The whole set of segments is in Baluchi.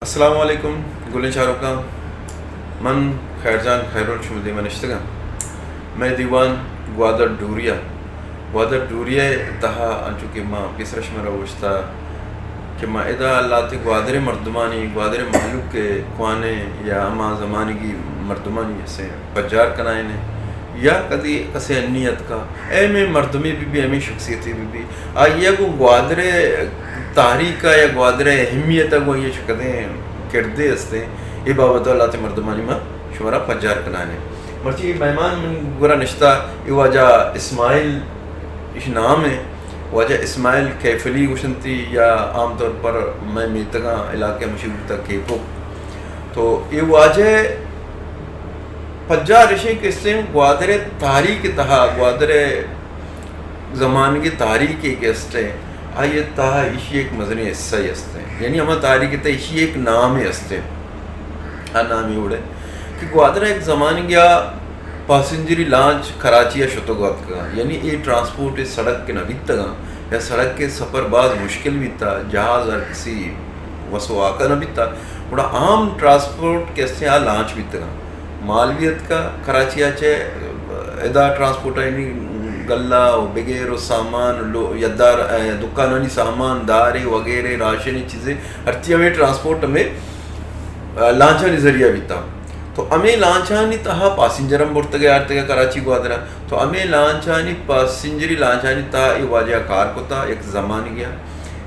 السلام علیکم گلیں چاروکاں، من خیر جان خیرول شمئے دیما نشتگاں۔ مئے دیوان گوادر ڈوری ءَ، گوادر ڈوری ءِ تہا، انچو کہ ما پیسرا شمارا گوشتا کہ ما ادا لہتے گوادر ءِ مردمانی، گوادر ءِ مہلوک ءِ کوانیں یا ہما زمانگی مردمانی اسے پجار کنائینے یا کدی کسے انی اتکا، اے ہمے مردمے بہ بی، ہمے شخصیتے بہ بی، آئی ءَ گوں گوادر ءِ تاریخ ءَ یا گوادر ءِ اہمیت ءَ گوں آئی ءَ چہ کدیں کردے استیں، اے بابت ءَ لہتے مردمانی ما شمارا پجار کنائینیں۔ مرچی اے مہمان من گورا نشتہ، اے واجہ اسماعیل اش نام ایں۔ واجہ اسماعیل کیفلی گوشنتی یا عام طور پر مئے میتگاں علاقے مشہور بوتا کیپک۔ تو اے واجہ پجار اشیں کہ استیں گوادر ءِ تاریخ ءِ تہا، گوادر ءِ زمانگے تاریخے کہ استیں، آئی ءِ تہا ایشی ءِ یک مزنیں حصہ ئے استیں۔ یعنی ہما تاریخ ءِ تہا ایشی ءِ یک نامے استیں۔ آ نام اے وڑیں کہ گوادر ءَ یک زمانگے ءَ پاسنجری لانچ کراچی ءَ شتگ ءُ اتکگاں۔ یعنی اے ٹرانسپورٹ، اے سڑک کہ نہ بیتگاں یا سڑک ءِ سفر باز مشکل بیتا، جہاز ہر کسی وس ءُ واک ءَ نہ بیتا، گڑا عام ٹرانسپورٹ کہ استیں آ لانچ بیتگاں۔ مال بھی اتکا کراچی ءَ چہ ادا ٹرانسپورٹ ءَ، یعنی غلہ ءُ بگیر ءُ سامان، لو-، یدار، اے، دکانانی سامان، دارے وغیرہ، راشن چیزے، ہرچی ہمے ٹرانسپورٹ ہمے، اے، لانچانی ذریعہ بیتا۔ تو ہمے لانچانی تہا پاسنجر ہم برتگ ءُ آرتگ ءَ کراچی گوادر ءَ۔ تو ہمے لانچانی، پاسنجری لانچانی تہا اے واجہ ءَ کار کتا، یک زمانگے ءَ۔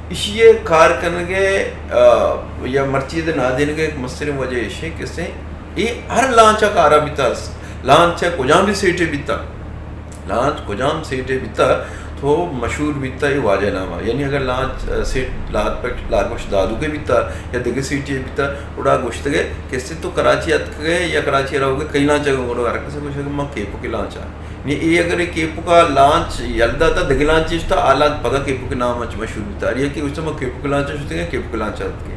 ایشی ءِ کار کنگ ءِ، آ، یا مرچی ءِ نادینگ ءِ یک مستریں وجہ ایش ایں کہ استیں اے ہر لانچ ءَ کارا بیتا است۔ لانچ ءِ کجام بھی سیٹے بیتا، لانچ کجام سیٹے بیتا، تو مشہور بیتا اے واجہ ءِ نام ءَ۔ یعنی اگر لانچ، آ، سیٹ لات پٹ لاگوش دادوکے بیتا یا دگہ سیٹے بیتا، گڑا گوشتگ ئے کہ استیں تو کراچی اتکگ ئے یا کراچی ءَ روگ ئے، کئی لانچ ءَ؟ گڑا ہر کس ءَ گوشگ ئے ما کیپک ءِ لانچ ءَ۔ نی اے اگر اے کیپک ءَ لانچ یل داتا، دگہ لانچ اشتا، آ لانچ پدا کیپک ءِ نام ءَ چہ مشہور بیتا۔ ہر یکے گوشتا ما کیپک ءِ لانچ ءَ شتگیں، کیپک ءِ لانچ ءَ اتکیں۔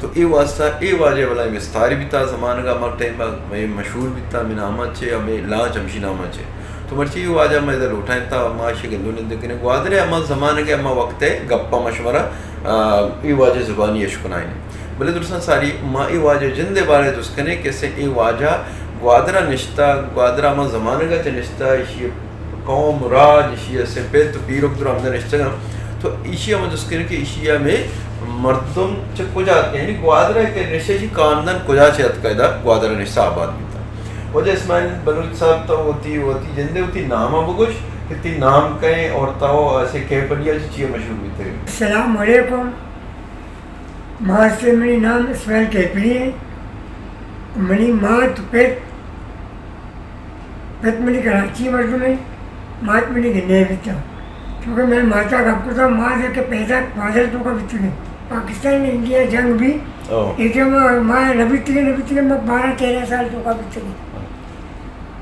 تو اے واسطہ اے واجہ بلاہیں مستارے بیتا زمانگ ءَ، ہما ٹائم ءَ مئے مشہور بیتا، ہمے نام ءَ چہ، ہمے لانچ ہمشی نام ءَ چہ۔ تو مرچی اے واجہ ما ادا لوٹائینتا، ما اشی ءَ گند ءُ نند کنیں۔ گوادر ءِ ہما زمانگ ءِ ہما وقت ءِ گپ ءَ ما شمارا، آ، اے واجہ ءِ زبانی اش کنائینیں۔ بلے درستاں ساری ما اے واجہ ءِ جند ءِ بارہ ءَ جست کنیں کہ استیں اے واجہ گوادر ءَ نشتہ، گوادر ءَ ہما زمانگ ءَ چہ نشتہ، ایشی ءِ قوم، راج، ایشی ءِ استیں پت ءُ پیرک درا ہمدا نشتگ اَنت۔ تو ایشی ءَ ما جست کنیں کہ ایشی ءَ ہمے مردم چہ کجا اتکگ، یعنی گوادر ءَ کہ نشتہ، ایشی خاندان کجا چہ اتکگ، ادا گوادر ءَ نشتہ آباد بیتگ۔ واجہ اسماعیل بلوچ صاحب، تو وتی، وتی جند ءِ وتی نام ءَ بگوش کہ تئی نام کئے اور تو ایسے کیفلی ءَ چہ چیا مشہور بیتگ ئے؟ السلام علیکم۔ ماسٹر، منی نام اسماعیل کیپلی ایں۔ منی مات ءُ پت، پت منی کراچی ءِ مردم ایں، مات منی گنے بیتا۔ چونکہ مئے ماتا گپ کتا، ما کہ پیدا گوادر ءِ توکا بیتگیں۔ پاکستان ءُ انڈیا ءِ جنگ بی، او۔ اے ٹائم ما نہ بیتگیں، نہ بیتگیں، ما بارہ تیرہ سال ءِ توکا بیتگیں۔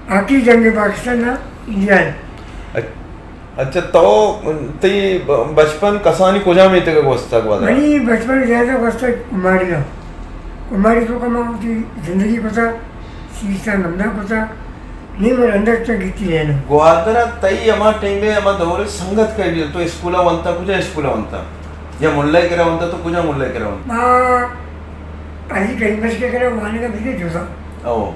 آخری جنگ پاکستان ءُ انڈیا ءِ۔ اچ-، اچھا، تو، تئی ب-، بچپن کسانی کجام میتگ ءَ گوستگ گوادر ءَ؟ منی بچپن زیادہ گوستگ کماڑی ءَ۔ کماڑی ءِ توکا ما وتی زندگی کتا، سیستان ہمدا کتا، نی من اندر چہ گیتی رہنا۔ گوادر ءَ تئی ہما ٹائم ءَ، ہما دور ءَ سنگت کئے بیت؟ تو اسکول ءَ ونتا، کجا اسکول ءَ ونتا؟ یا ملا ءِ کرا ونتا، تو کجا ملا ءِ کرا ونتا؟ ما علی کریم بخش ءِ کرا وانگ ءَ بیتگیں جوزا۔ او۔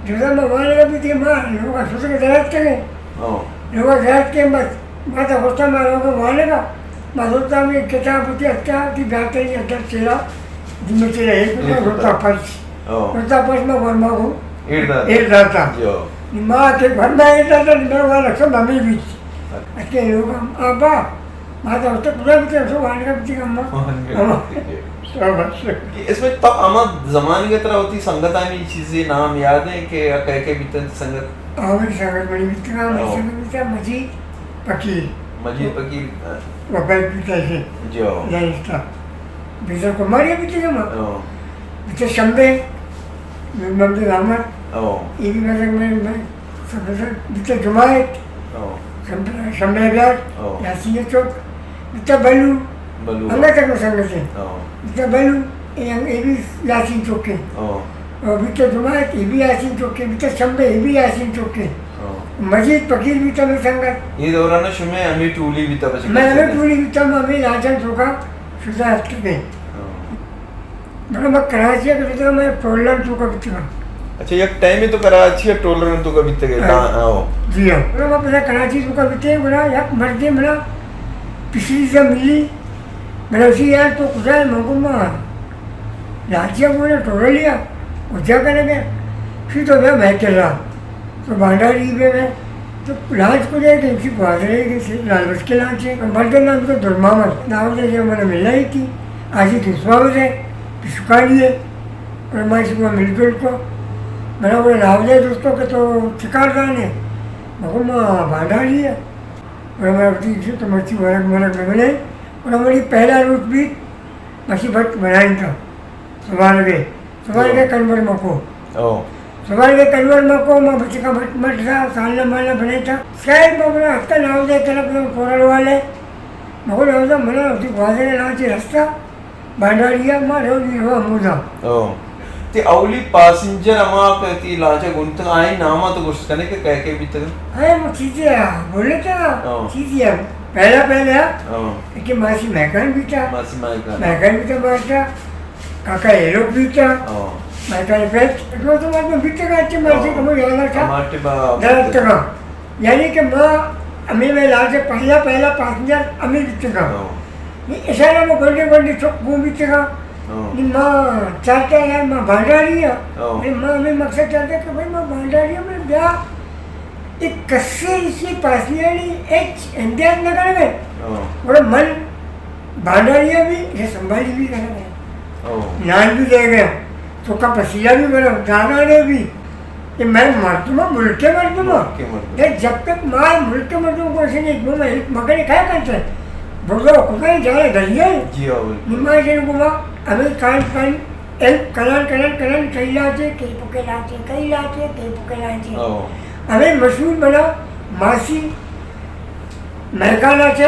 جوزا ما وانگ ءَ بیتگیں، ما لوگ ءَ شتگ ءُ در اتکگیں۔ او۔ لوگ ءَ در اتکگیں، بس ما تا گوشتا ما لوگ ءَ وانگ ءَ، ما زرتا ہمے کتاب وتی اتکا، وتی براتانی اندر چیرا، دیمے چیرا ایک ایک زرتا پرچ۔ او۔ زرتا پرچ ما گورما گوں ایر داتا۔ ایر داتا۔ جو۔ ما کہ گورما ایر داتا، ما وانگ ءَ ہمے بیت۔ اچھا۔ اتکگیں لوگ ءَ، ابا، ما تو تو پورا بیتے، تو وانگا بیتے کہ اما۔ وانگا اما۔ بیتے۔ شاباش۔ اس میں تو اما زمانگے ترا وتی سنگتانی چیزے نام یاد ایں کہ کئے کئے بیتے سنگت؟ آ، منی سنگت منی بیتے، منی او۔ سنگت بیتے مجید فقیر۔ مجید فقیر۔ وفات بیتے سے۔ جو۔ زانستا۔ بیتے کماڑی بیتے کہ ما۔ او۔ بیتے شمبے، محمد احمد۔ او۔ یہ بھی مطلب میں، میں سب بیتے جماعت۔ او۔ شمبے، شمبے بیار، او۔ یاسین چوک، بیتا بلو۔ بلو۔ ہمے تک سنگت ایں۔ او۔ بیتا بلو، اے ہم، اے بھی یاسین چوک ایں۔ او۔ او بیتا جماعت، اے بھی یاسین چوک ایں۔ بیتا شمبے، اے بھی یاسین چوک ایں۔ او۔ مجید فقیر بیتا ہمے سنگت۔ اے دوران شمے ہمے ٹولی بیتا بچے؟ میں ہمے ٹولی بیتا، ہمے لاجن چوکا شدا اتکگیں۔ او۔ بلے ما کراچی ءَ کہ بیتگاں، ما یک ٹرالر توکا بیتگاں۔ اچھا، یک ٹائمے تو کراچی ءَ ٹرالر توکا بیتگے؟ ہاں۔ ہاں، ہاں۔ جی ہاں۔ بلے ما پدا کراچی توکا بیتگاں، گڑا یک مردے منا پسری زا ملی، بلے اسی یار تو کجا ئے؟ من گو ما لانچی ءَ گونا ٹرالیا، کجا کنگے؟ شی تو بیا مئے کرا۔ تو بانڈاری بے بے، تو لانچ کجا ئے؟ کہ اسی گوادر ئے، کہ اسی لال بخش کے لانچ ئے۔ مردے نام تو درمامد، ناوزے جو منا ملنا ہی تھی، آجی دوست باوز ئے، پشکانی ئے۔ اور ما اسی کو مل جل کو، منا وہ ناوزے دوستوں کہ تو چکار دانے، مگو ما بانڈاری ئے۔ اور ہمارا وتی تو مرچی ورگ مرگ بمنے، اور ہماری پہلا روچ بیت، مرچی بٹ بنائیں تھا۔ سوارگے، سوارگے او۔ کنور مکو۔ او۔ سوارگے کنور مکو، ما بچکا مٹ، مٹ تھا، سالنا مالنا بنے تھا۔ شاید ما بنا ہفتہ ناوزے طرف لوگ کورل والے۔ مگو ناوزے منا اسی گوادر لانچے رستہ، بانڈاری ءَ ما رو، رو ہمودا۔ او۔ تی اولی پاسنجر ہما کہ تی لانچ ءَ گنتگ، آئی نام ءَ تو گوشت کنے کہ کئے کئے بیتگ؟ اے، وہ چیزے آ، بولے تھا، او۔ چیزے آ۔ پہلا، پہلا، او۔ کہ ماسی مہکان بیتا۔ ماسی مہکان۔ مہکان بیتا مارتا۔ کاکا ایلوک بیتا۔ او۔ مہکان پیت، جو تو مارتا بیتا کا اچھے ماسی او۔ کمو یاد آتا۔ ہمارتے با درد تگا۔ یعنی کہ ما ہمیں میں لانچ ءَ پہلا، پہلا پاسنجر ہمیں بیتا کا۔ او۔ نی اشارہ ما گونڈے گونڈے چک گون بیتگاں۔ ہاں۔ نی ما چارتا یار ما بانڈاری ہاں۔ ہاں۔ نی ما ہمیں مقصد چارتا کہ بھائی ما بانڈاری ہاں، میں بیا ایک کسے اسی پاسنجر نی ایچ احتیاط نہ کرے۔ ہاں۔ اور من بانڈاری ہاں بھی یہ سنبھالی بھی کرے۔ ہاں۔ نان بھی دے گیا۔ تو کا پسیلا بھی بنا، دانا نے بھی۔ کہ میں مردم ہوں، ملک ءِ مردم ہوں۔ ملک ءِ مردم۔ کہ جب تک ما ملک ءِ مردم کو اسے نہیں، وہ میں ایک مگر کیا کرتا ہے؟ بڑا خدا جائے دریا ہے۔ جی ہاں، بالکل۔ نماز کو ما ہمیں کان پن ایک کلان، کلان، کلان، کئی لاتے، کئی پکے لاتے، کئی لاتے، کئی پکے لاتے۔ ہاں۔ ہمیں مشہور بنا ماسی مہکانا چہ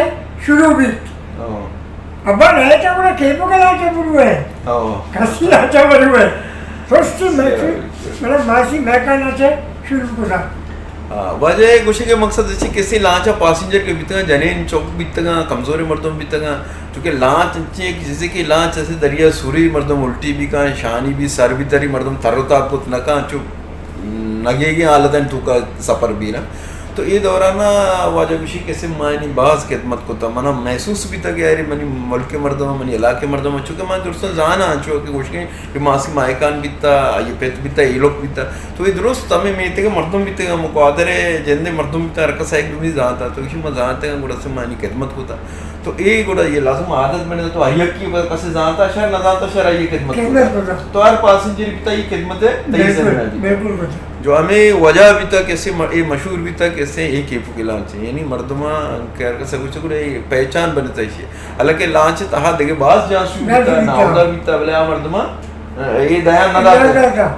شروع بیت۔ ہاں۔ ابا رہتا گڑا کیپو کے لانچ ءَ برو ہے۔ ہاں۔ کسی لانچ ءَ برو ہے۔ سستی محسوس، مطلب ماسی مہکانا چہ شروع کتا۔ ہاں، واجہ گوشے کہ مقصد اسی کسی لانچ ءَ پاسنجر کہ بیتگاں، جنین چک بیتگاں، کمزوریں مردم بیتگاں، چونکہ لانچ انچیں کہ جیسے کہ لانچ اسے دریا سوری مردم الٹی بھی کاں، شانی بھی سر بھی تری مردم تر و تاب کت نہ کاں، چو نگیگیں حالتانی توکا سفر بیراں۔ تو اے دوران ءَ واجہ گوشی کہ اسے ما یعنی باز خدمت کتا، منا محسوس بیتا کہ یار منی ملک ءِ مردم، منی علاقے ءِ مردم، چونکہ ما درستاں زاناں، چو کہ گوشگیں کہ ماسی ماہکان بیتا، آئی پت بیتا، ایلوک بیتا۔ تو اے درست ہمیں میتگ ءِ مردم بیتگ، ہم گوادر ءِ جند ءِ مردم بیتا، ہر کس ایک دومی زانتا۔ تو گوشی ما زانتے گڑا اسے ما یعنی خدمت کتا۔ تو اے گڑا یہ لازم عادت بنے تو آئی کی اگر کسے زانتا شر، نہ زانتا شر، آئی خدمت خدمت کتا۔ کتا۔ تو ہر پاسنجر بیتا یہ خدمت ہے، تئی بالکل، ذمہ بیتا۔ بالکل کتا۔ جو ہمیں وجہ بیتا کہ اسے م-، اے مشہور بیتا کہ اسے اے کیپو کے لانچ ہے۔ یعنی مردماں کہ ہر کسے گوشت گڑا اے پہچان بنتا ایشی۔ حالانکہ لانچ تہا دگہ باز جانسو بیتا، بیتا۔ ناودا بیتا، بلے آ مردماں اے دیا نہ داتا۔ نہ داتا۔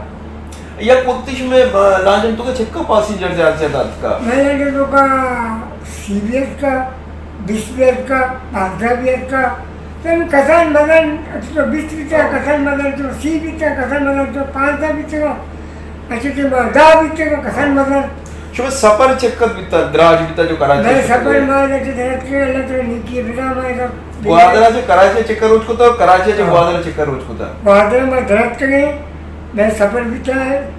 یک وقتی شمے، آ، لانچ ءِ توکا چکا پاسنجر زیادہ زیادہ آتکا؟ مئے لانچ ءِ توکا سی بیتکا، بیست بیتکا، پانزدہ بیتکا۔ تن کسان مزن، اچھا تو بیست بیتا، ہاں۔ کسان مزن تو سی بیتا، کسان مزن تو پانزدہ بیتا۔ اچھا تو ما دہ بیتا، کسان مزن۔ شمے سفر چکت بیتا، دراج بیتا جو کراچی مئے شتگ؟ سفر ما لانچ ءَ دراتکے، اللہ تعالی نیکی بدا ما۔ گوادر ءَ چہ کراچی ءَ چکر روچ کتا، کراچی ءَ چہ ہاں۔ گوادر ءَ چکر روچ کتا۔ گوادر ءَ ما دراتکگیں، مئے سفر بیتا،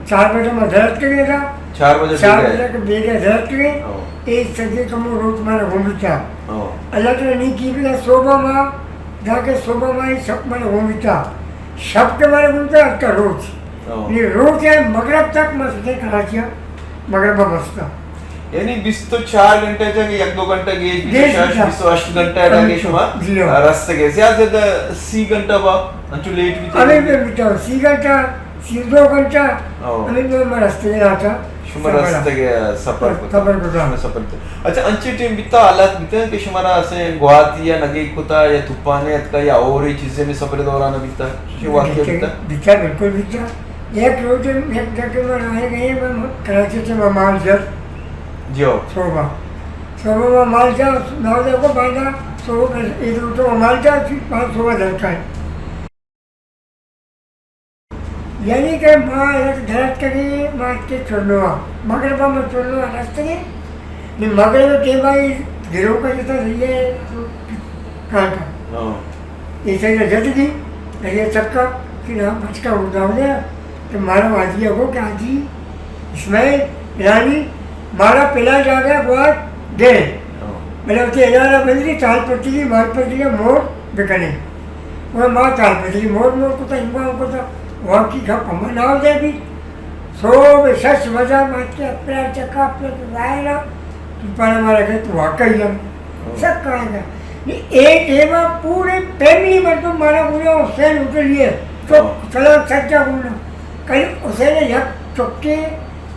چار بجہ ما دراتکگیں تھا۔ چار بجہ چار بیگہ۔ بجہ کہ بیگہ دراتکگیں، ہاں۔ اے سجے کمو روچ مارا گون بیتا۔ ہاں۔ اللہ تعالی نیکی بدا صبح ما، جا کہ صبح ما اے شپ مارا گون بیتا۔ شپ کہ مارا گون بیتا، اتکا روچ۔ ہاں۔ نی روچ ءَ مغرب تک ما سجے کراچی ءَ مغرب ءَ بستا۔ یعنی بیست و چار گھنٹہ چا کہ یک دو گھنٹہ گیش بیت، گیش شش، بیتا۔ بیست و ہشت گھنٹہ را کہ شما جی ہاں۔ رستگے۔ زیادہ زیادہ سی گھنٹہ با، انچو لیٹ بیتا۔ ہمیں بھی بیتا، سی گھنٹہ، سی دو گھنٹہ، او۔ ہمیں بھی ہم رستگے رہتا۔ شما سفر۔ رستگے سفر کتا۔ سفر کتا۔ شما سفر کتا۔ اچھا، انچے ٹیم بیتا، حالات بیتا کہ شما را اسے گواتی یا نگیگ کتا یا توپانے اتکا یا اور ای چیزیں بھی سفر دوران بیتا؟ چی واقعہ بیتا؟ بیتا، بیتا، بالکل بیتا۔ یک روچ یک جگہ ما راہ گئے، ما کراچی سے ما مال جت۔ جی ہو۔ صوبہ۔ صوبہ ما مال جا، نو جا کو باندا، صوبہ اے روچ ما مال جا، پھر پانچ صوبہ درکائے۔ یعنی کہ ما یک درت کری، ما کے چلوا۔ مغربا ما چلوا رستگی۔ نی مغرب ٹیم آئی گرو کا جتا رہی ہے، کہاں کا؟ ہاں۔ اے سائیڈ ءَ جتگی، اے چکا، کہ نام پچ کا ہوتا ہو جائے، تو مارا واجی کو کہ حاجی اسماعیل پلانی، مارا پلا جاگہ گوات دے۔ ہاں۔ بلے اسے ادارہ بندی، تال پتری، مال پتری، مور بکنے۔ وہ ما تال پتری، مور، مور کو تا، امام کو تا، واقعی گپ ہم نہ ہو جائے بھی۔ صبح شش بجا مات کے اپنا چکا، اپنا تو ظاہر ہے، تو پانا مارا کہ تو واقعی ہم سک آئے گا۔ نہیں، ایک ایوا پورے فیملی مردم مارا بولا حسین ہوٹل یہ، تو ہاں۔ سلام سچا بولا۔ کل حسین یک چکے،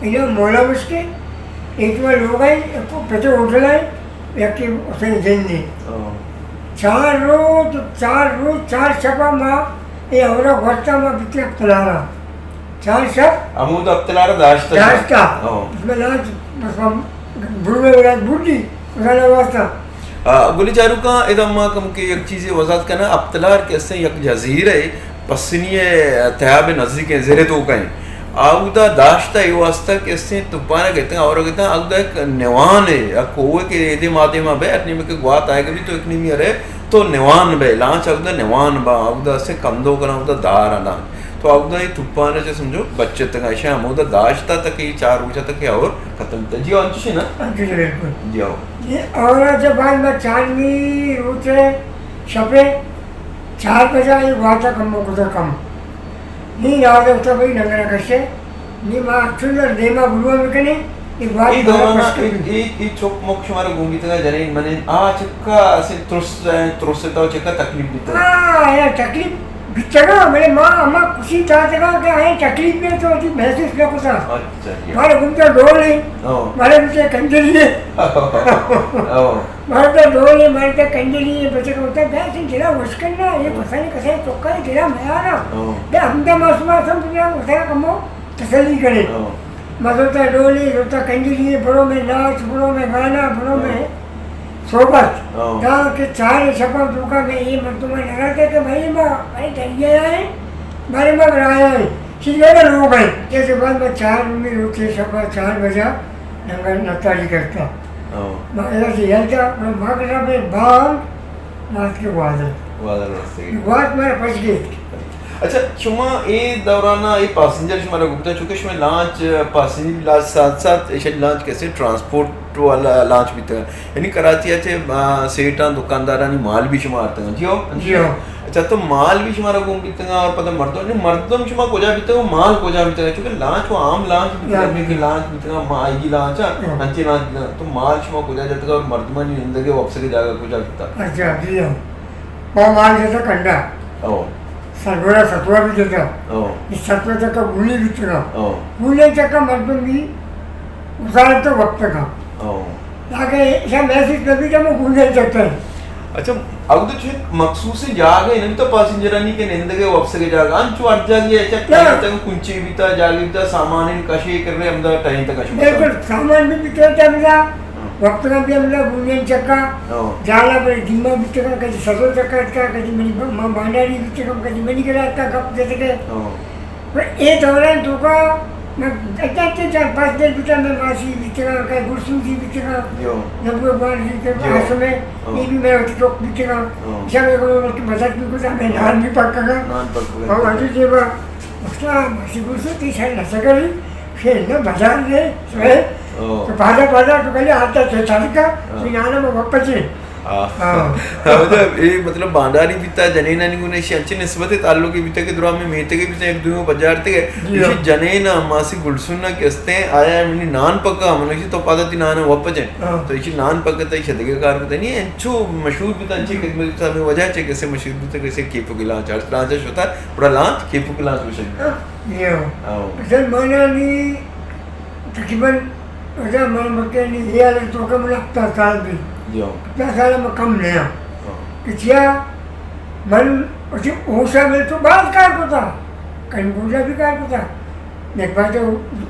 اینا مولا مشکے، ایک لوگ آئے، پتے ہوٹل آئے، یکی حسین جن نے۔ ہاں۔ چار روز، چار روز، چار شپا ما، اے ہورا گوشتا ما بیتے اختلارا۔ چار شپ ہمود اختلارا داشتا۔ داشتا۔ ہاں۔ بس میں لانچ، بس ہم بروے ورات بوٹی، خدا نہ واسطہ۔ آ، گلی جاروکاں، ادا ما کم کہ یک چیزے وضاحت کنا، اختلار کہ اسے یک جزیرہ ہے، پسنی ءِ تیاب ءِ نزیک ءَ زر ءِ توک ءَ ایں۔ آ اودا داشتہ اے واسطہ کہ استیں توپان ءَ گتاں، اور گتاں، اودا یک نوان ءِ، یک کوہ ءِ کہ ایدے مادے ما بہ اتنی کہ گوات آئے گا بھی تو یک نیمی ارے تو نوان بہ، لانچ اودا نوان با، اودا سے کندو کنا، اودا دار ءَ لانچ۔ تو اودا اے توپان ءَ چہ سمجھو بچتگا، ایشاں ہمودا داشتہ تک اے چار روچ تک اے اور ختم تا۔ جی ہاں، انچش نا؟ انچش بالکل۔ جی ہاں۔ یہ اور جب بعد میں چارمی روچ ہے، شپے چار بجا یہ گواتا کم کو کم۔ نی راز افتہ بھئی ننگرہ کشے، نی ما چنر دیما بلوا بکنے، اے گوات اے مارا دوران پشت اے، کپی۔ اے، اے چک مک شمارا گون بیتگا جنین منین، آ چکا اسے ترس، ترس تا چکا تکلیف بیتگا۔ ہاں، یا تکلیف بیتگا، بلے ما اما خوشی تاتگا کہ اے تکلیف میں تو اتی محسوس نہ کتا۔ اچھا جی۔ مارا گمتا ڈول ہے، ہاں۔ مارا گمتا کنجری ہے۔ ہاں۔ مارتا ڈول ہے، مارتا کنجری ہے، بچک ہوتا، بیا سن دلا وش کرنا، یہ ہاں۔ پسند کسے چکا ہے، دلا میارا۔ ہاں۔ بیا ہمدا معصوم معصوم دنیا وسرا کمو تسلی کرے۔ ہاں۔ مزوتا ڈول ہے، زوتا کنجری ہے، برو میں ناچ، برو میں گانا، برو ہاں۔ میں صحبت۔ ہاں۔ دا کہ چار شپا دوکا میں یہ مردم نہ رہتے کہ بھائی ما، بھائی ڈریا ہے، بارے ما برایا ہے، چیز لوگ ہے۔ جیسے بعد میں چار میں روتے شپا چار بجا ننگا نتاری کرتا۔ ہاں۔ ما ایسا سے یلتا، ما، ما کرا بے بانگ، رات کے گوادر۔ گوادر راستے۔ گوات مارا پچ گئے۔ اچھا، شما اے دورانا اے پاسنجر شمارا گپتا، چونکہ شما لانچ، پاسنجر لانچ ساتھ ساتھ ایشانی لانچ کسے ٹرانسپورٹ والا لانچ بیتا۔ یعنی کراچی ءَ چہ، آ، سیٹاں دکاندارانی مال بھی شما آرتگاں۔ جی ہو؟ جی ہو۔ اچھا، تو مال بھی شمارا گون بیتگاں اور پتہ مردم، نہیں، مردم شما کجا بیتگاں، مال کجا بیتگاں؟ چونکہ لانچ وہ عام لانچ بیتگاں، جی۔ ہمیں کہ لانچ بیتگاں، ما آئی لانچ، ہاں۔ انچے لانچ بیتگاں۔ تو مال شما کجا جتگا اور مردمانی نندگے وپسگے جاگہ کجا بیتا؟ اچھا، جی ہو۔ ما مال جتا کنڈا۔ او۔ سرگوڑا ستوا بھی جتا۔ او۔ اس ستوا تک گولی بیتگا۔ او۔ گولی تک مردم بھی وزارت وقت کا۔ او۔ تاکہ ایسا محسوس نہ بیتا، وہ گولی تک ہے۔ اچھا، اگر تو چھ مخصوص جاگہ ہیں، تو پاسنجرانی کے نندگے وپسگے جاگہ، انچو ہر جاگہ ہے، چک نہ۔ ٹائم تک کنچی بیتا، جاگہ بیتا، سامان کشے کر رہے، ہمدا ٹائم تک کشے۔ بالکل، سامان بھی بیتا، ہمدا ہاں۔ وقت کا بھی ہمدا گولی چکا، ہاں۔ جالا پر دیما بیتگا، کدی سزو چکا اتکا، کدی منی ب-، ما بانڈاری بیتگا، کدی منی گرا اتکا، گپ جتگے۔ ہاں۔ پر اے دوران توکا من اچھا اچھا چار پانچ دن بیتا، میں ماسی بیتگا، کئی گرسوزی بیتگا، جو۔ نبوہ بانڈاری بیتگا، جو۔ ہاں۔ یہ بھی میں وتی چک بیتگا۔ ہاں۔ شب کو مدد بھی کتا، میں نان بھی پکگا۔ نان پکگا۔ اور وتی جیبا، استاد، ماسی گرسو تی شاید نہ سکری، شاید نہ بازار دے، شاید۔ ہاں۔ تو پادا پادا تو کلی آتا تھے چالکا، ہاں۔ تو نانا میں واپس جی۔ آ۔ ہاں۔ مطلب، اے مطلب بانڈاری بیتا، جنینانی گون ایشی انچیں نسبت تعلقی بیتا کہ درا میں میتگے بیتا، یک دوئیں پجارتگے۔ جی ہاں۔ ایشی جنین ماسی گلسن کہ استیں، آیا منی نان پکا، من ایشی تو پادا تی نان وپجیں۔ ہاں۔ تو ایشی نان پکا تا ایشی دگے کار کتا نہیں، انچو مشہور بیتا، انچی خدمت بیتا، ہمیں وجہ چے کسے مشہور بیتا، کسے کیپو کی لانچ، ہر لانچ شتا، بڑا لانچ کیپو کی لانچ ہو سکتا۔ ہاں، جی ہاں۔ ہاں۔ اصل مانا نہیں، تقریباً ادا من مکے نی اے حالت تو کہ من ہفتاد سال بھی۔ جی ہاں۔ ہفتاد سال میں کم نیا۔ ہاں۔ کہ چیا من اسی اوشا میں تو باز کار کتا۔ کہیں بولا بھی کار کتا۔ ایک بار تو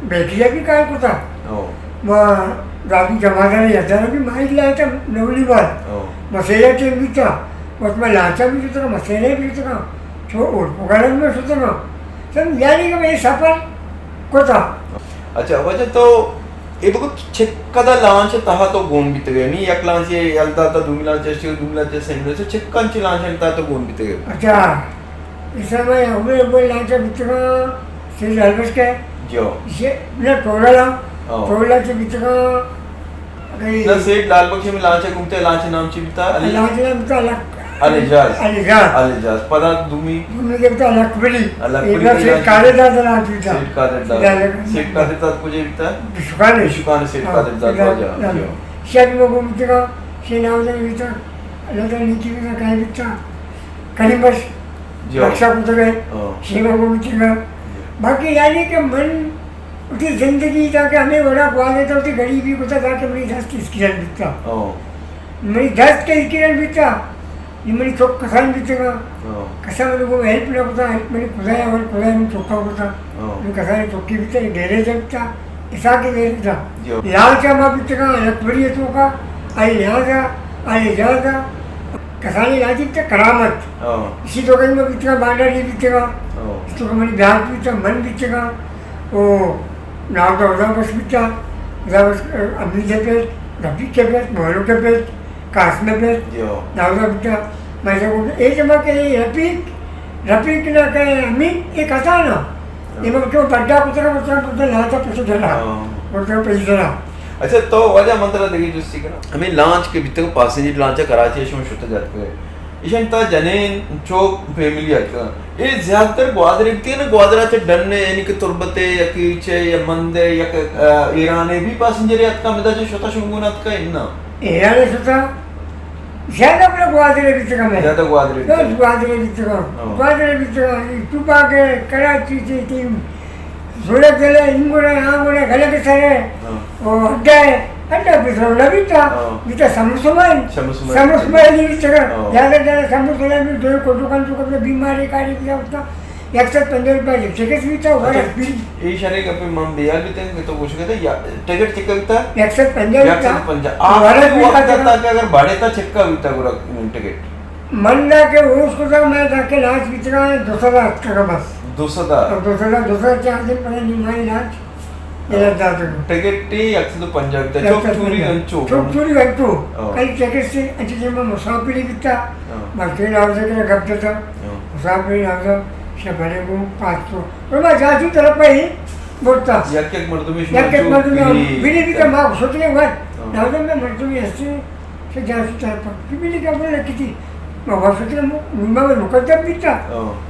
بیٹیا بھی کار کتا۔ ہاں۔ ما دادی جماعت نے یادانا بھی مائی لایا تھا نولی بار۔ ہاں۔ مسیرے ٹیم بھی تھا۔ اس میں لانچا بھی تھا، مسیرے بھی تھا۔ چھو اور پکڑن میں سوچنا۔ سب یعنی کہ میں سفر کتا۔ اچھا، واجہ تو اے بگو چکدا لانچ تہا تو گون بیتگے؟ نی یک لانچ یلدا تا، دومی لانچ اشتگے، دومی لانچ سیمنے سے چکن چی لانچ تہا تو گون بیتگے؟ اچھا، اسلام آباد اول اول لانچ بیتگا، سیل البش کے۔ جو۔ یہ نہ ٹولا لا، او۔ ٹولا سے بیتگا، اگئی۔ نہ، سیٹھ لال بخش میں لانچ گھومتے، لانچ نام چی بیتا؟ علی؟ لانچ نام بیتا الک-، الاعجاز۔ الاعجاز۔ الاعجاز۔ پدا دومی؟ دومی کے بیتا الکبری۔ الکبری ایک بار کے سیٹھ لانچ؟ قادر داد لانچ بیتا۔ سیٹھ قادر داد۔ سیٹھ قادر۔ سیٹھ قادر داد کجے بیتا؟ بشکان۔ بشکان سیٹھ ہاں، قادر داد سیٹھ واجہ۔ قادر داد۔ جو۔ شاید میں گھومتے گا، شے نام دے بیتا، اللہ تعالی نیکی بیتا، کہیں بیتا۔ کریم بخش۔ جو۔ رکشہ کتگے۔ ہاں۔ شے میں گھومتے گا۔ جو۔ باقی یعنی کہ من وتی زندگی تاکہ ہمے وڑا گوازینتا، وتی غریبی کتا تاکہ منی دست اسکرین بیتا۔ او۔ منی دست کہ اسکرین بیتا، نی منی چک کسان بیتگا۔ او۔ کسا منی گو ہیلپ نہ کتا، ہیلپ منی خدایا، اول خدایا منی چکا کتا۔ او۔ منی کسانی چکی بیتا، گیریج بیتا، اسا کے گیریج بیتا۔ جو۔ لانچا ما بیتگا، الکبری توکا، آئی لحاظا، آئی لحاظا، کسانی لانچی بیتا کرامت۔ او۔ اسی توکا ما بیتگا، بانڈاری بیتگا۔ او۔ اس توکا منی بیار بیتا، من بیتگا۔ او نام تو ہدا بخش بیتا، ہدا بخش، امی کے پیٹ، رفیق کے پیٹ، مولو کے پیٹ، قاسم کے پیٹ، جو۔ نام تو بیتا۔ میں سے کو، اے جمع کے رفیق، رفیق نہ کہ امی، اے کسا نا؟ ہاں۔ اے مطلب کہ بڈا کترا، کترا، کترا لاتا پسو جنا۔ ہاں۔ کترا پیسہ نا۔ اچھا، تو واجہ من ترا دگہ جستی کناں۔ ہمے لانچ کہ بیتگ، پاسنجر لانچ کراچی شما شت جاتکے۔ ایشان تا جنین چوک فیملی اتکا۔ اے زیادہ تر گوادر بیتگ نا، گوادر چہ ڈن، یعنی کہ تربت یا کیچ یا مند یا کہ، آ، ایران بھی پاسنجر اتکا، مدا چہ شتا شنگون اتکا اناں۔ ایران شتا زیادہ بڑا گوادر بیتگا میں۔ زیادہ گوادر بیتگا۔ گوادر بیتگا۔ ہاں۔ گوادر بیتگا۔ تو باقی کراچی سے تیم زوڑے گلے، انگوڑے، آنگوڑے، گلے کے سرے۔ ہاں۔ او اڈا ہے، اڈا پہ سرو نہ بیتا، ہاں۔ بیتا سمر سمائل۔ سمر سمائل۔ سمر سمائل ہی بیتا۔ ہاں۔ زیادہ زیادہ سمر سمائل میں دو کو دکان تو کبھی بیماری کاری بیتا ہوتا۔ یک سد پنجاہ روپے ٹکٹ بیتا، اچھا، ورق بھی۔ اے شرے گپے من بیال بیتا کہ تو گوش کتا، یا ٹکٹ چکا بیتا؟ یک سد پنجاہ بیتا۔ یک سد پنجاہ۔ آ، ورق بھی وقت کاتا۔ تا کہ اگر بھاڑے تا چکا بیتا گڑا ٹکٹ۔ من دا کہ اوش کتا، میں دا کہ لانچ بیتگا دو سد اتکگا بس۔ دو سد؟ دو سد، دو سد چار دن پدا نی مائی لانچ یلا داتگا۔ ٹکٹ ٹی یک سد و پنجاہ بیتا، یک سد پنجاہ۔ چوک چوری انچو۔ چوک چوری انچو۔ ہاں۔ کئی ٹکٹ سے انچو جے میں مسافری بیتا، ہاں۔ بس ٹرین آوزا کرا گپ جتا۔ ہاں۔ مسافری آوزا شبرے کو پانچ سو۔ اور میں جاسو طرف پہ ہی بولتا۔ یک یک مردمی شما یک یک جو مردمی بری بیتا۔ ما سوچنے وقت، ہاں۔ ناوزا میں مردمی ہستی۔ سے جاسو طرف کہ بلی کا بولا کتی۔ ما واسطے نو ما مقدم بیتا۔ ہاں۔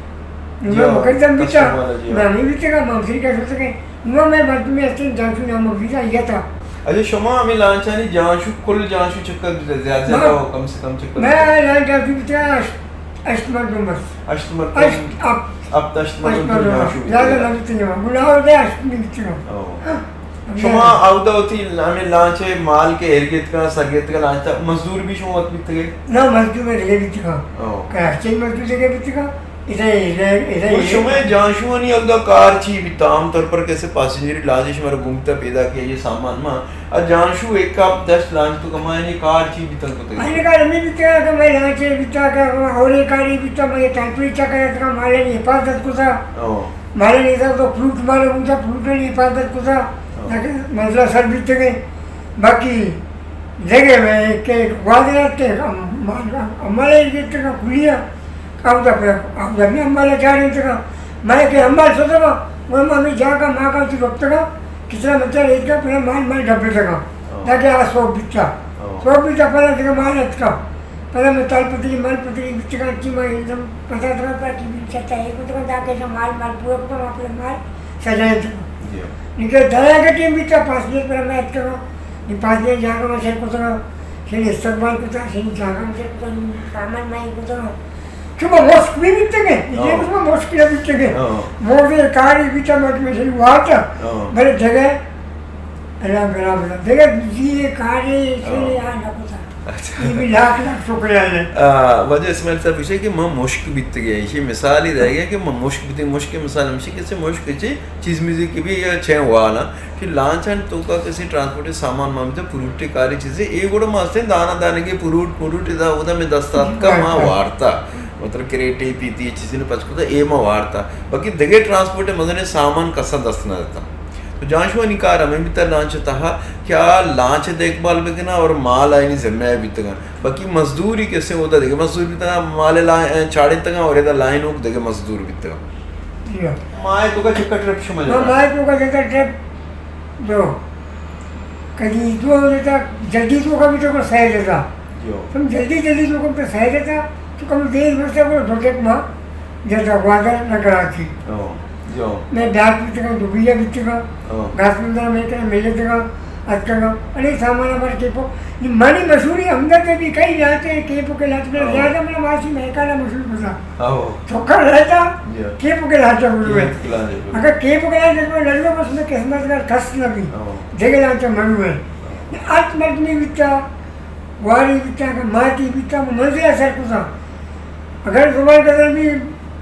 نو جی ہاں، مقدم بیتا۔ کسٹمر والا جی ہاں۔ نامی بیتا کا مامسری کا سوچ کے۔ نو میں مردمی ہستے جاسو نام بیتا یا تا۔ اچھا، شما ہمیں لانچانی جانشو، کل جانشو چکر بیتا، زیادہ زیادہ ہو، کم سے کم چکر بیتا؟ میں لانچ جاسو بیتا ہشت، ہشت مردم بس۔ ہشت مردم؟ ہشت، ہفت۔ ہفت، ہشت مردم ہشت مردم۔ جانشو بیتا۔ زیادہ نہ بیتا۔ گناہ ہو گیا، ہشت نہیں بیتا۔ او۔ ہاں۔ شما اودا وتی ہمے لانچ ء مال کہ ایر گیتکا، سر گیتکا لانچ تا، مزدور بھی شما وت بیتگے؟ نہ، مزدور میں دگہ بیتگا۔ او۔ کراچی مزدور دگہ بیتگا۔ ادھر، ادھر، ادھر، گڑا ادھر۔ شما جانشوانی اودا کار چی بیتا؟ عام طور پر کسے پاسنجری لانچ شما گمتا پیدا کیا یہ سامان ما۔ ا جانشو ایک آپ دشت لانچ تو کمائے نے کار چی بیتا کتے؟ آئی کار ہمیں بیتا کہ میں لانچ بیتا کہ اور کاری بیتا، میں ٹائپری چکر تھا، مالے حفاظت کو تھا۔ او۔ مالے نہیں تھا تو فروٹ مالے ہوں تھا، فروٹ نہیں حفاظت کو تھا۔ ہاں۔ لیکن مسئلہ سر بیتگے۔ باقی دگہ میں کہ گوادر تے ہم-، ہمارے یہ تک کلیا، اودا پہ، اودا میں ہمارا جانے تک، میں کہ ہمارا سوچا، وہ ہمیں جا کا ماں کا تو وقت کا، کتنا مطلب ریٹ کا، پھر مال، مال ڈبے تک۔ ہاں۔ تاکہ آ سو بیتا۔ ہاں۔ سو بیتا پہلے تک مال اتکا۔ پدا میں تال پتری، مال پتری بیتگاں، چی ما ایک دم پتا ترا پا کی بیت چتا ہے، کتگاں تاکہ ایسا مال، مال پورا کتگاں، اپنے مال سجائے تھا۔ جی ہاں۔ نکے دریا کے ٹیم بیتا، پاس میں پر میں اتکا، نی پاس میں جا کر میں شیر کتگاں، شیر استقبال کتا، شیر جا کر میں شیر کتگاں، سامان میں کتگاں۔ چما مشک بھی بیتگے، یہ ہاں۔ کچھ مشک نہ بیتگے۔ ہاں۔ موزے کاری بیتا، مجھ میں شیر واتا، ہاں۔ بلے جگہ، اللہ برابر، جگہ جی کاری، شیر ہاں۔ آ نہ کتا۔ اچھا۔ یہ بھی لاکھ لاکھ شکریہ ہے۔ آ، واجہ اسماعیل صاحب گوشے کہ ما مشک بیتگے، ایشی مثالی دے گئے کہ ما مشک بیتگے، مشک کے مثال ہمشی کسے مشک چی چیز میزی کی بھی یا چھ والا کہ لانچان تو کا کسی ٹرانسپورٹ سامان مامتے پروٹے کاری چیزیں، اے گوڑا ما ہستیں دانا دانے کے پروٹ، پروٹ دا، ادا میں دستات کا ما وارتا۔ مطلب کریٹے پیتی چیزیں پچ کو تا، اے ما وارتا۔ باقی دگے ٹرانسپورٹ مزنے سامان کسا دست نہ دیتا۔ تو جانشوانی کار ہمیں بیتا لانچ تہا کہ آ لانچ دیکھ بھال بکناں اور مال آئینی ذمہ بیتگاں۔ باقی مزدوری کسے اودا دگہ مزدور بیتگاں، مال لا-، چاڑینتگاں اور ادا لائن اوک دگہ مزدور بیتگاں۔ جی ہاں۔ ماہ توکا چکا ٹرپ شما ہاں، جتا؟ ماہ توکا جتا ٹرپ دو۔ کدی دو جتا، جلدی توکا بیتا کو سہ جتا۔ جو۔ تم جلدی جلدی توکا بیتا سہ جتا، تو کم دیر بستا کو دو ٹرپ ما جتا گوادر نہ کراچی۔ او، جو۔ میں ڈاک بیتگاں، دبئی بیتگاں، او۔ گاس مندر میں کرا ملتگاں، اتکگاں۔ اڑے سامان ہمارے کیپو، یہ منی مشہوری ہمدا تے بھی کئی جاتے ہیں، کیپو کے لاتے، او۔ زیادہ منا ماسی میں کانا مشہور بتا۔ او۔ چوکا رہتا، جی۔ کیپو کے لاتے بولو ہے۔ کیپو کے لاتے بولو۔ اگر کیپو کے لاتے بولو، لڑو بس میں قسمت کا کس نہ بھی۔ او۔ دیکھ لاتے منو ہے۔ او۔ ات مرد نہیں بیتا، گواری بیتا کہ ماتی بیتا، من منزل سر کتا۔ اگر زبان قدر بھی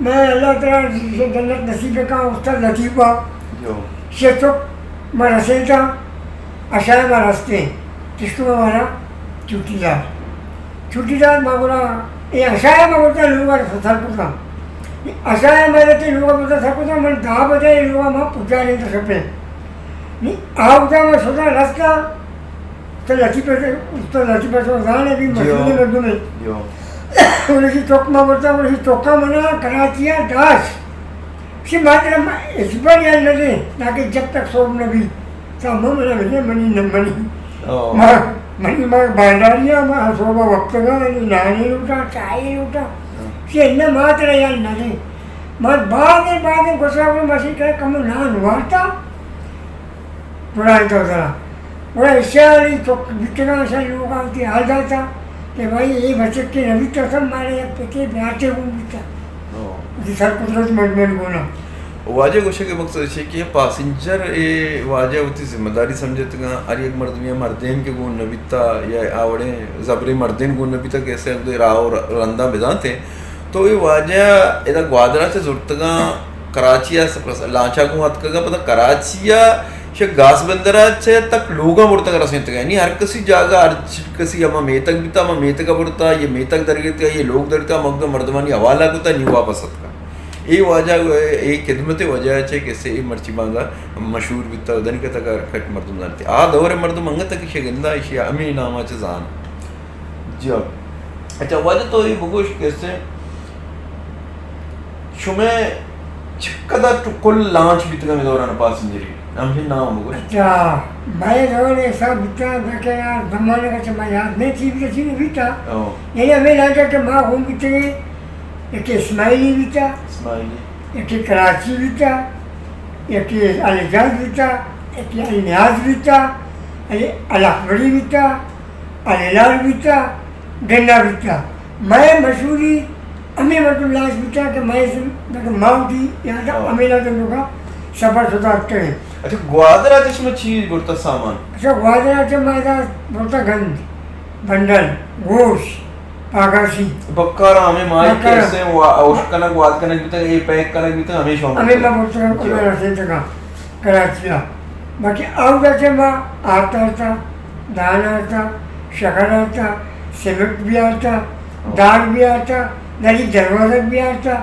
میں اللہ تعالیٰ سے جنت نصیب کا استاد لطیفہ۔ جو۔ شیتو ما رسیتا، اشارہ ما رستے۔ کشتو ہمارا چھٹی دار۔ چھٹی دار ما بولا، اے اشارہ ما بولتا لوگا سر کتا۔ اشارہ ما رستے لوگا بولتا سر کتا، من دہ بجے لوگا ما پجا رہتا سپے۔ نی آوتا ما سودا رستا، تو لطیفہ سے، استاد لطیفہ سے زانے بھی جی مشہور ہو۔ مردم ہے۔ جی ہو۔ انہیں چوک ما بولتا، انہیں چوکا منا کراچی آ داش۔ سی ماترا ما اس بار یاد نہ دے، تاکہ جب تک صبح نہ بھی، تا ما منا ملے منی نہ منی۔ او۔ ما، منی ما بانڈاریا، ما صبح وقت گا، نی نانی لوٹا، چائے لوٹا۔ ہاں۔ سی انہ ماترا یاد نہ دے۔ ما بعد، بعد گسا کو ماشی کرے کم نان وارتا۔ گڑا تو ذرا۔ گڑا اشاری تو بیتگاں، اشاری لوگاں وتی حال داتا کہ بھائی، اے بچک کے نبی تو سب مارے یک پتے بیاتے گون بیتا۔ ہاں۔ وتی سر قدرت مردمانی گونا۔ واجہ گوشے کہ مقصد چے کہ پاسنجر اے واجہ وتی ذمہ داری سمجھتگاں، ہر یک مردمی مردین کے گون نبیتا یا آوڑے زبرے مردین گون نبیتا کہ ایسے دے راہ و رندا بدانتے۔ تو اے واجہ ادا گوادر ء چہ زرتگاں، کراچی ء سپرس-، لانچ ء گوں اتکگاں، پدا کراچی ء چہ گاس بندر ء چہ تک لوگاں برتگ رسینتگ۔ یعنی ہر کسی جاگہ، ہر چ-، کسی ہما میتگ بیتا، ہما میتگ ء برتا، یہ میتگ درگیتگا، یہ لوگ درگیتگا، مقدم مردمانی حوالہ کتا، نی واپس اتکا۔ اے واجہ، اے خدمت واجہ ء چہ کسے اے مرچی باندا مشہور بیتا، دنکہ تک ہر کٹ مردم زانتے۔ آ دور مردم انگت کہ شگندا ایشی ہمیں نام ء چہ زان۔ جی ہاں۔ اچھا، واجہ تو اے بگوش کہ سے شمے چقدر تو کل لانچ بیتگا میں دوران پاسنجری؟ ہم نام بگوش۔ اچھا، میں دور ایسا بیتا کہ یار زمانہ کا چما یاد نہیں تھی، بیتا چیز بیتا۔ او۔ یعنی ہمیں لگا کہ ماں گھوم بیتے، ایک اسماعیلی بیتا۔ اسماعیلی۔ ایک کراچی بیتا، ایک الجاز بیتا، ایک النیاز بیتا، الاکبری بیتا، الہلال بیتا، گنڈا بیتا۔ مئے مشہوری ہمے مردم لاش بیتا کہ مئے زم-، مطلب ما وتی یادا ہاں۔ ہمے لازم لوگا سفر شتا کریں۔ اچھا، گوادر آتے شما چی برتا سامان؟ اچھا، گوادر آتے ما ادا برتا گند، بنڈل، گوش، پاگاسی۔ بکار ہمے مائی بکار۔ کیسے وا-، اوش کنگ، واد کنگ بیتا، اے پیک کنگ بیتا، ہمے شما ہمے برتا۔ ما برتا جی۔ ہمے رسیدگا۔ کراچی ء۔ باقی اودا چہ ما آتا آتا، دان آتا، شکر آتا، سمنٹ بھی آتا، دار بھی آتا، دری دروازگ بھی آتا،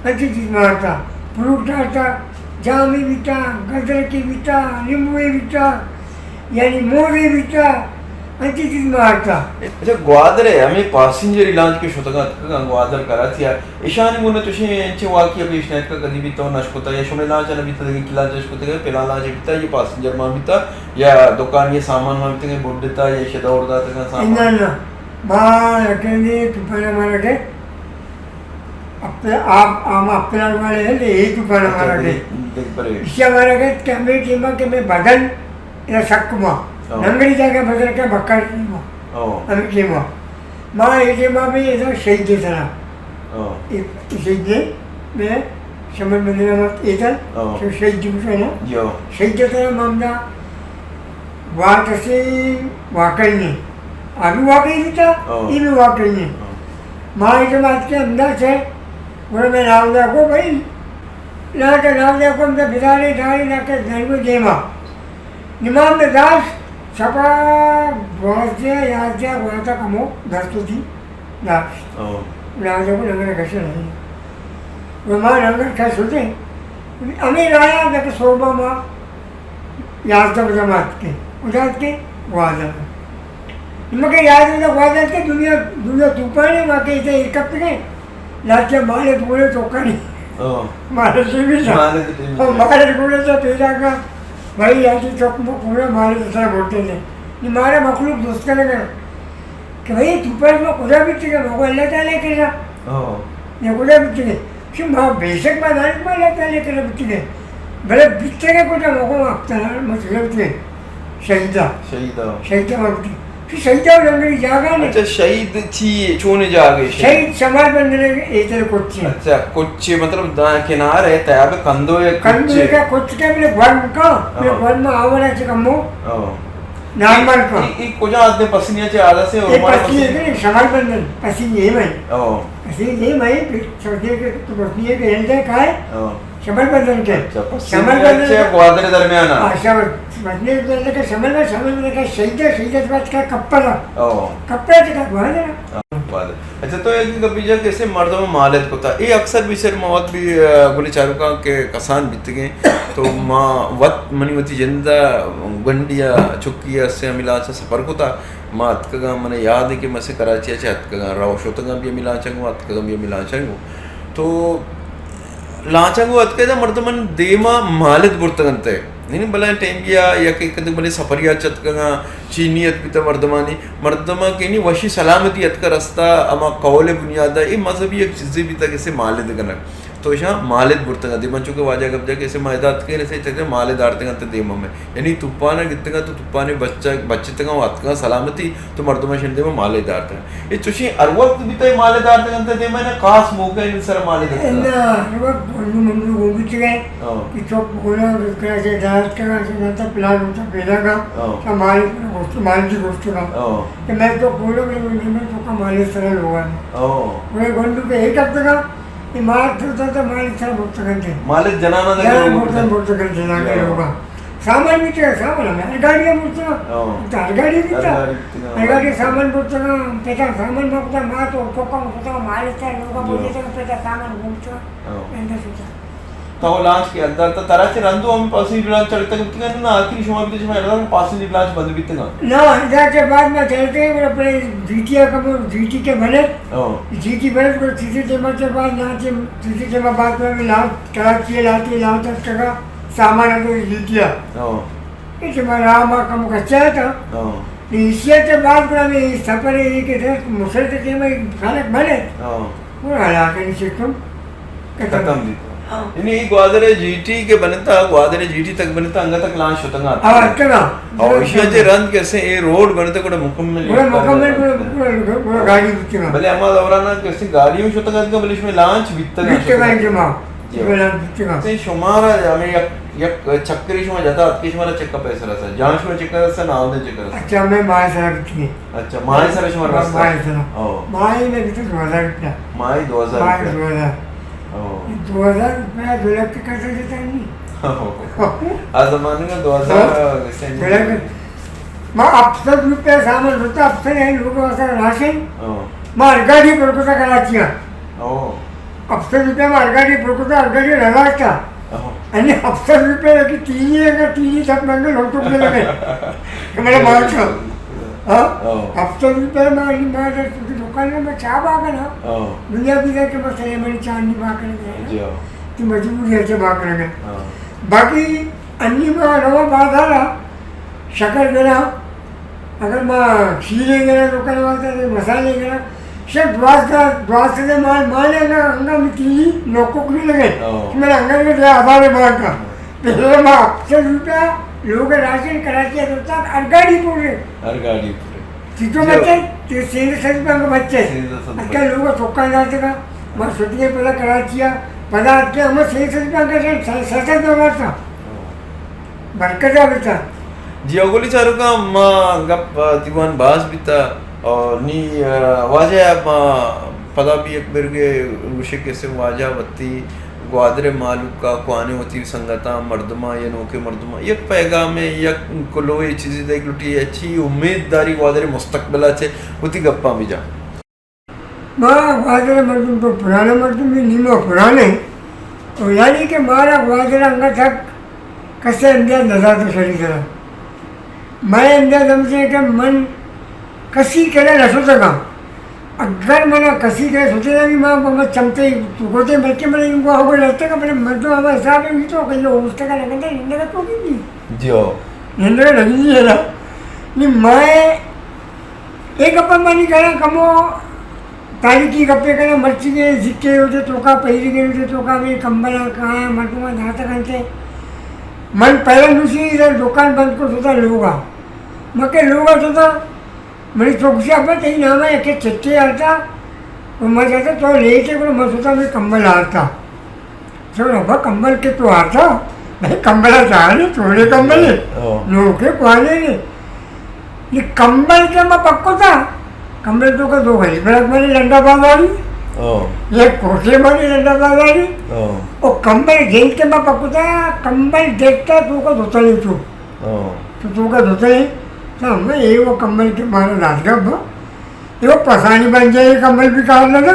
انچی چیز ما آتا، فروٹ آتا، جامی بیتا، گدرکی بیتا، لیمبوی بیتا، یعنی موزی بیتا، انچی چیز ما آتا۔ اچھا، گوادر ء ہمے پاسنجر لانچ کہ شتگاں اتکگاں گوادر کراچی ء، ایشانی گون چوشیں انچیں واقعہ پیش نیتکا، کدی بیتا و نشکتا، یا شمئے لانچ نہ بیتا، دگہ کی لانچ اشکتگا، پلان لانچ بیتا، یا پاسنجر مان بیتا، یا دکان یا سامان مان بیتا، بڈتا یا شہ دور داتگا سامان؟ نہ، نہ۔ ما یکندی توپانا مارا گئے۔ اپے-، آپ، آما اپلال والے ہیں، یہ توپانا اچھا، مارا گئے۔ دگہ، دگہ برے۔ اس سے مارا گئے کہ ہمیں ٹیما کہ میں بدن یا سک ما۔ او۔ ننگڑی جاگہ بدل کے بکر ما۔ او۔ ہمیں ٹیما۔ ما اے ٹیما بھی ایسا شہید دے سرا۔ او۔ اے، اے شہید دے، میں شمبل مندر میں ایتل، او۔ شو شہید دے سرا۔ جو۔ شہید دے سرا مامدا بات سے واقعی نہیں۔ ابھی واقعی نہیں تھا، او۔ یہ بھی واقعی نہیں۔ او۔ ما اے ٹیما اتکے اندر سے، بولے میں نام دا کو بھائی، لا کے نام دا کو ہم دا بدارے دارے لا کے دھرم دیما۔ نماز میں داشت، شپا دوازدہ، یازدہ، گوانتا کمو دست دی داشت۔ او۔ نماز کو لنگر کشے نہیں۔ وہ ما لنگر کش ہوتے۔ ہمیں رایا تک صوبہ ما یازدہ بجہ ما اتکیں۔ کجا اتکیں؟ گوادر۔ مکہ یازدہ بجہ گوادر اتکیں، دنیا، دنیا توپانے، ما کہ ایسے ایر کپتگیں۔ لاچہ مالے گوڑے چوکانی۔ او۔ مالے ٹی وی سا۔ مالے ٹی وی او، سا۔ مالے گوڑے سا پیدا کا۔ بھائی، یاتی چوک مو پورا مالے سا بولتے تھے۔ یہ مارا مخلوق دوست کرے گا۔ کہ بھئی، توپان ما کجا بیتگے؟ ما گو اللہ تعالی کرا۔ ہاں۔ یا کجا بیتگے؟ کہ ما بے شک ما زانیں کہ ما اللہ تعالی کرا بیتگے۔ بلے بیتگے کجا؟ ما گو اختر، ما کجا بیتگے؟ شہیدا۔ شہیدا۔ شہیدا ما بیتگے۔ کہ شہیدا و لنگری جاگہ نے۔ اچھا، شہید چی، چونے جاگے شہید؟ شہید شمال بندر اے تر کچے۔ اچھا، کچے مطلب دا کنارے تیاب کندو ہے کندو کچے۔ کا کچ کے بلے گورم کا، بلے ہاں۔ گورم آورا چکمو۔ ہاں۔ نارمل کا۔ ای، ای کجا آتے پسنی چے آدا سے؟ اے پسنی ہے کہ شمال بندر، پسنی ہے بھائی۔ او۔ پسنی ہے بھائی، پھر سردی کے تو پسنی ہے کہ ہل دے کھائے۔ او۔ شمال بندر کے۔ اچھا، پسنی شمال بندر چے کے۔ گوادر درمیان آ۔ ہاں، شمال، پسنی بندر کے شمال میں، شمال بندر کے شہید ہے، شہید ہے بعد کا کپڑا۔ او۔ کپڑا چے کا گوادر۔ ہاں، گوادر۔ اچھا، تو یک گپے جا کہ اسے مردم مالد کتا۔ اے اکثر بیشتر ما وت بھی، آ، گلی چاروکاں کہ کسان بیتگیں۔ تو ما وت منی وتی جند ء گونڈی ء چکی ء اسے ہمے لانچ ء سفر کتا۔ ما اتکگاں، من یاد ہے کہ من سے کراچی ء چہ اتکگاں، رو شتگاں بھی ہمے لانچ ء گوں، اتکگاں بھی ہمے لانچ ء گوں۔ تو لانچ ء گوں اتکے تہ مردمانی دیما مالد برتگ انت۔ یعنی بلائیں ٹیم بیا یک ایک دگہ بلے سفریا چتکگاں، چینی ات بیتہ مردمانی، مردماں کہ نی وشی سلامتی اتکہ رستہ، ہما قول بنیاد ء اے مذہبی یک چیزے بیتہ کہ سے مالد کنگ۔ تو اشاں مالد برتگاں۔ دیما چونکہ واجہ گپ جا کہ اسے ما ادا اتکیں، اسے چکے مالد آرتگاں تے دیما میں۔ یعنی توپان ء گتگاں تو توپان ء بچ-، بچتگاں و اتکگاں سلامتی، تو مردماں شن دیما مالد آرتگاں۔ اے چوشیں ہر وقت بیتہ اے مالد آرتگاں تے دیما، نہ خاص موقع ء سر مالد آرتگاں؟ نہ، ہر وقت بندو مندو گون بیتگاں۔ ہاں۔ کہ چوک بولا، کراچی دارت کراچی نہ تا پلان ہوتا پیدا کا، ہاں۔ تو مالد گوشت، مالد گوشت کا۔ ہاں۔ کہ میں تو بولو کہ میں، میں تو کا مالد سر لوگا۔ ہاں۔ وہ گندو کے ایک ہفتہ کا، اے مالد تو، تو، تو مالد سر برتگ انت۔ مالد جنانا دے جنانا برتگ، برتگ انت، جنانا کے لوگا۔ سامان بیتگا، سامان ہمے ہر گاڑی ء برتگا۔ ہاں۔ تو ہر گاڑی بیتا۔ ہر گاڑی بیتگا۔ ہر گاڑی سامان برتگا، پتا سامان برتگا، ما تو کوکا برتگا، مالد سر لوگا برتگا، پتا سامان برتگا۔ ہاں۔ اندر شتا۔ تو لانچ کے اندر تا ترا چہ رندو ہم پاسنجر لانچ چڑھتا کہ نہ، آخری شما بیتے، شما اعلان پاسنجر لانچ بند بیتگا۔ نہ، ادا چہ بعد ما چلتے ہیں، گڑا پہلے جی ٹی آ کمو، جی ٹی کے بنے۔ ہاں۔ جی ٹی بنے، گڑا تیسری ٹائم چہ بعد، یہاں چہ تیسری ٹائم بعد میں لانچ، کراچی لانچ، لانچ تک کا سامان ہے تو جی ٹی آ۔ ہاں۔ اس میں راہ ما کم کچا تھا۔ ہاں۔ ایشیا چہ بعد گڑا میں سفر ہے کہ مسلط ٹائم خلق بنے۔ ہاں۔ وہ علاقہ نہیں سکم ختم۔ ختم بیت۔ ہاں۔ یعنی اے گوادر جی ٹی کہ بنتا، گوادر جی ٹی تک بنتا، انگا تک لانچ شتگا۔ ہاں، اتنا۔ اور ایشیا چہ رند کسے اے روڈ بنتا، گڑا مکمل گڑا مکمل، گڑا، گڑا، گڑا گاڑی بیتگا۔ بلے ہما دورانا کسے گاڑیوں شتگا، بلے اس میں لانچ بیتگا۔ بیتگا انجما۔ جی۔ اس میں لانچ بیتگا۔ سے شمارا ہمیں یک، یک چکری شما جتا، اتکی شمارا چکا پیسہ رسا۔ جان شما چکا رسا، ناو دے چکا رسا۔ اچھا، میں مائے سرا بیتگی۔ اچھا، ماہی سر شمار رستہ؟ ماہی سر۔ او۔ ماہی میں بیتہ دو ہزار روپیہ۔ ماہی دو ہزار ماہی روپیہ؟ دو ہزار۔ او۔ دو ہزار روپیہ دو لکھ کے قرضہ دیتا نہیں۔ او۔ آ زمانے میں دو ہزار ہاں۔ ویسے نہیں۔ دو لکھ۔ ما ہفت سد روپیہ سامان ہوتا، ہفت سد ہے لوگ واسطہ راشن۔ او۔ ما ہر گاڑی پر کو کراچی۔ او۔ ہفت سد روپیہ ما ہر گاڑی پر کو، ہر گاڑی رواج تھا۔ ہاں۔ یعنی ہفت سد روپیہ کی تیلی ہے، کہ تیلی سب مہنگے لوگ تو ملے گئے۔ کہ میرا مال تھا۔ ہاں؟ ہاں۔ ہفت سد روپیہ ما، ما دکان میں چاہ باغ نا۔ ہاں۔ دنیا بھی کہ مسئلے میں چاہ نہیں باغ کرے۔ جی ہاں۔ تو مجبوری ہے چاہ باغ کرے۔ ہاں۔ باقی انی ما روا بازارا شکر گرا، اگر ما شیرے گرا، لوکل واسطہ دے مسالے گرا، شک دوازدہ، دوازدہ دے مال، مال ہے نا، انگا متی نوکو کلی لگے۔ او۔ میرا انگا میں دے آباد بانکا۔ پہلے ما سو روپیہ لوگ راشن کراچی اتتا، ہر گاڑی پورے۔ ہر گاڑی پورے۔ تی تو جو مت ہے، تی سیدھے سیدھے بانک بچے۔ سیدھے سیدھے اکا بچے۔ لوگ چوکا جاتے کا، ما سوچ کے پہلا کراچی آ، پہلا آتے ہم سیدھے سیدھے بانک سیدھے سیدھے دو بار تھا۔ او۔ برکت ء بیتہ۔ جی، اولی چاروکاں ما گپ، آ، دیوان باز بیتہ اور نی، آ، واجہ ء ما پدا بھی یک برگے گوشے کہ سے واجہ وتی گوادر ء مالوک ء، کوانیں وتی سنگتاں، مردماں یا نوکیں مردماں یک پیغامے، یک کلوے چیزے دئیگ لوٹی، اچھی امید داری گوادر ء مستقبل ء چہ وتی گپاں بجا۔ ما گوادر ء مردم تو پرانا مردم ایں، نی ما پرانے ایں۔ تو یعنی کہ مارا گوادر ء انگت حق کسے امداد نہ داتو شری سرا۔ مئے امداد ہمشیں کہ من کسی کرا نہ شتگاں۔ اگر منا کسی کرا شتگاں، ما، ما چمتے تو گوتے، بلکہ من ان کو آگو لگتا کہ بلے مردم ہما حساب ہے تو کہ یہ اوشتگا لگتا، نندگا تو بھی نہیں۔ جی ہو۔ نندگا لگی نہیں ہے نا۔ نہیں، مئے اے گپ ءَ منی کناں کمو تاریخی گپے کناں، مرچیگیں زکے روچے توکا، پہیریگیں روچے توکا، ہمے کمبلاں کایاں مردماں داتگ انت۔ من پہلا نوشی در دکان بند کو شتا لوگا۔ من کہ لوگا شتا، منی چک گوشی، ابا تئی نام ءَ یکے چٹے آرتا، و من جاتا تو لیٹے گڑا من شتا ہمے کمبل آرتا۔ چون ابا کمبل کہ تو آرتا، بھئی کمبل ءَ چارے، چوڑے کمبل ہے۔ او۔ نوکے کوانے نے۔ یہ کمبل کہ ما پکو تھا، کمبل تو کا دو گھڑی بڑا مانے لنڈا بازاری۔ او۔ یہ کوٹے مانے لنڈا بازاری۔ او۔ او کمبل جن کے ما پکو تھا، کمبل دیکھتا تو کا دھوتا نہیں تو۔ او۔ تو تو کا دھوتا نہیں۔ تو ہم یہ وہ کمبل کے مارا داد گا با۔ یہ پسانی بن جائے، یہ کمبل بھی کار لگا۔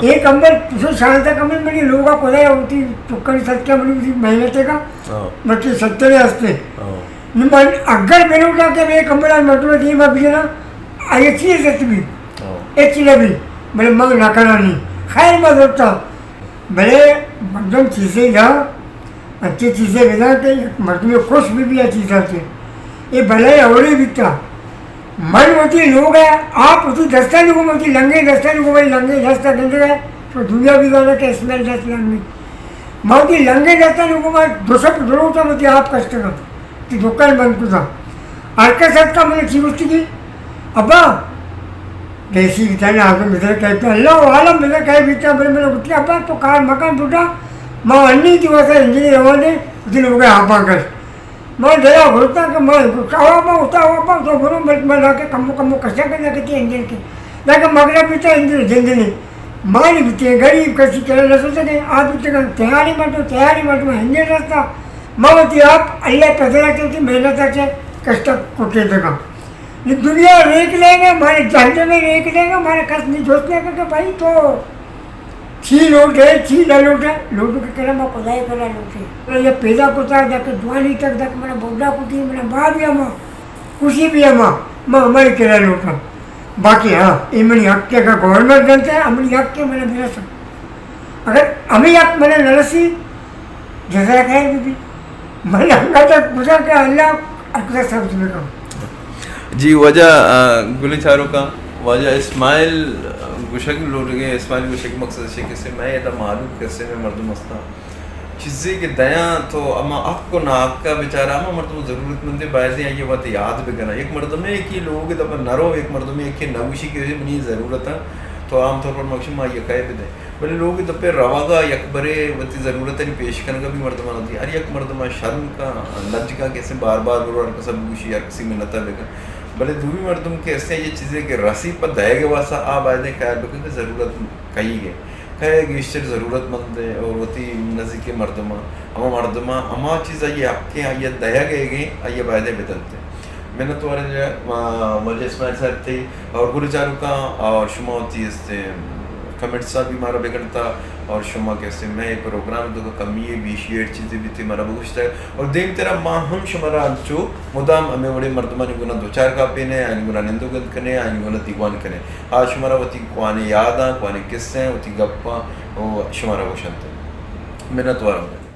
یہ کمبل، تو شانتا کمبل منی لوگا کھلا ہے، ہوتی چکن سچا منی اسی محنت ہے کا۔ ہاں۔ مرچی سترے ہستے۔ ہاں۔ نی من اگر بلوٹا کہ میں کمبل آن مردم دیما بجنا، آئی چیز ات بھی۔ ہاں۔ اچ نہ بھی۔ بلے من نہ کرانی۔ خیر ما زرتا۔ بلے مردم چیزے دا، انچیں چیزے بزاں کہ یک مردمے خوش بہ بی آ چیزاں چہ۔ اے بلائے اولی بیتا۔ من وتی لوگ ءَ آپ وتی دستانی گوں، وتی لنگیں دستانی گوں، وتی لنگیں دست ءَ گندگ ءَ تو دنیا بی زاناں کہ اسماعیل دست لنگیں۔ من وتی لنگیں دستانی گوں ما دو شپ دو روچ وتی آپ کشتگ آں۔ تی دکان بند کتا۔ ہر کس اتکا من چی گوشتی کہ ابا، دیسی بیتا، نازم بیتا، کہتا، اللہ عالم بیتا، کہے بیتا، بلے من گوشتی، ابا، تو کار مکن بوٹا، ما انی تی واسا انجنی روان دے، تی لوگ آپاں کر۔ ما دلا گھرتا کہ ما کاوا ما اتا وا پا تو برو، بلے ما لا کے کمو کمو کشا کرنا کہ تی انجن کے۔ لیکن مگرب بیتا انجن زندنی۔ مانی بیتے غریب کسی کرا نہ سوچے، آ بیتے تیاری مردم، تیاری مردم انجن رستا۔ ما وتی آپ اللہ پہ دلا کے وتی محنت ءَ چہ کشت ءَ کٹینتگ آں۔ نی دنیا ریک دئیگ ءَ، مارے جہندم ءَ ریک دئیگ ءَ، مارے کس نی جست نہ کنت کہ بھائی تو چی لوٹ ئے، چی نہ لوٹ ئے، لوٹ کہ کرا ما خدائے کرا لوٹ ئے۔ یا پیدا کتا، یا کہ جوانی تک، یا کہ منا بوڈا کتی، منا با بھی ہما، خوشی بھی ہما، ما ہمائی کرا لوٹاں۔ باقی ہاں، اے منی حق ہے کہ گورنمنٹ دنت ءَ، منی حق ہے منا برسا۔ اگر ہمے حق منا نہ رسی، جزائے خیر بہ بی۔ من انگت گوشاں کہ اللہ ہر کسا سبز بہ کن۔ جی واجہ، آ، گلیں چاروکاں، واجہ اسماعیل، آ، گوشگ لوٹگے، اسماعیل گوشگ مقصد اش کہ سے مئے ادا مہلوک کسے مئے مردم ہستاں۔ چیزے کہ دیاں تو ہما حق و ناحق ءَ بیچارہ ہما مردم ضرورت مندے بایدیں آئی ءَ وت یاد بہ کناں۔ یک مردمے کہ لوگ ءِ دپ ءَ نہ رو، یک مردمے کہ نہ گوشی کہ منی ضرورت ءَ تو عام طور پر مگشی ما آئی ءَ کئے بدیں۔ بلے لوگ ءِ دپ ءَ روگ ءَ یکبرے وتی ضرورتانی پیش کنگ ءَ بھی مردماں نہ دی۔ ہر یک مردم ءَ شرم کن، لج کن کہ اسے بار بار برو ہر کس ءَ بگوشی، ہر کسی منت ءَ بکن۔ بلے دومی مردم کہ اسے یہ چیزے کہ رسی پہ دئیگ ءِ واسطہ آ بایدیں خیال بکن کہ ضرورت کئیگ ءَ، کئے گیشتر ضرورت مند ءَ اور وتی نزیکیں مردماں، ہما مردماں ہما چیز آئی ءِ حق ءَ آئی ءَ دئیگ ءَ ئیگیں آئی ءَ بایدیں بدنت۔ منت وار واجہ اسماعیل صاحب تئی اور گل چاروکاں اور شما وتی است کمنٹس ءَ بھی مارا بکنتا اور شما کہ است مئے پروگرام تو کمی بیشی ایڈ چیزیں بیتی مارا بگوشتا اور دیم ترا ما ہم شمارا انچو مدام ہمیں وڑے مردمانی گنا دوچار کاپینے، آنی گنا نندوگت کنے، آنی گنا دیوان کنے۔ آ شمارا وتی کوانیں یاداں، کوانیں قصہ، وتی گپاں و شمارا گوشنت۔ منت وارم۔